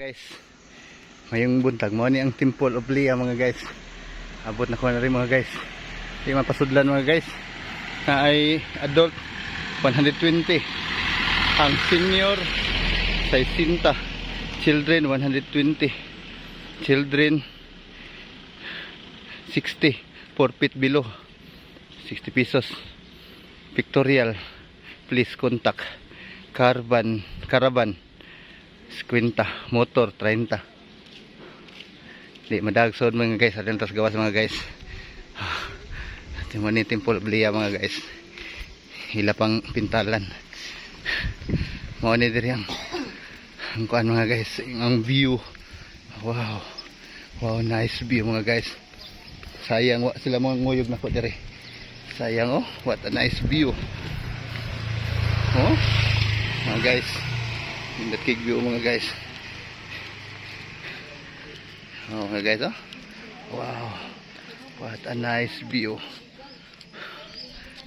Guys, maayong buntag. Mao ni ang Temple of Leah, mga guys. Abot na ko na rin, mga guys. Di mapasudlan, mga guys. Na ay adult 120. Ang senior 60. Children 120. Children 60. 4 feet below 60 pesos. Pictorial. Please contact. Caravan, caravan 50, motor 30. Di madagsod, mga guys, atin tas gawas, mga guys. Ito ni Temple of Leah, mga guys. Ila pang pintalan. Mao ni diri ang kuan, mga guys, ang view. Wow. Wow, nice view, mga guys. Sayang wa sila mga nguyog nako diri. Sayang oh, what a nice view. Oh, mga guys. Nindot kay view, mga guys. Oh, mga guys, oh. Wow. What a nice view.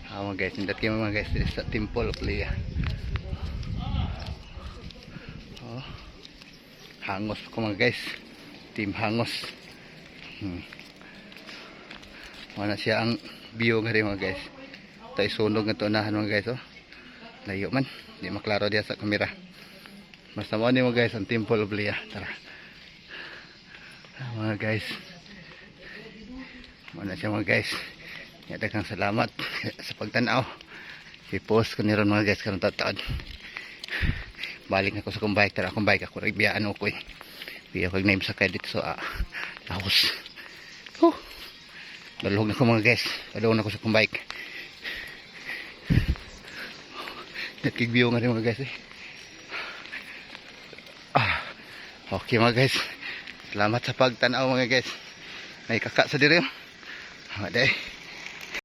Ah, mga guys, nindot kayo, mga guys, diri sa Temple of Leah. Oh. Hangos ko, mga guys. Team Hangos. Wala siya ang view nga rin, mga guys. Tayo sunog nga to unahan, mga guys, oh. Layo man. Di maklaro diya sa kamera. Basta mo ni, mga guys, ang Temple of Leah. Tara. Ah, mga guys. Mao na siya, mga guys. Ya, daghang salamat sa pagtanaw. I-post ko ni ron, mga guys, karon taon. Balik na ko sa akong bike. Tara, akong bike. Ako rin biyaan ko eh. Biya ko name sa credit so tapos. Oh. Dalhog na ko, mga guys. Dalhog na ko sa akong bike. Nagkig view nga rin, mga guys eh. Ah, okay, mga guys. Salamat sa pagtanaw, mga guys. May kaka sa diri. Day.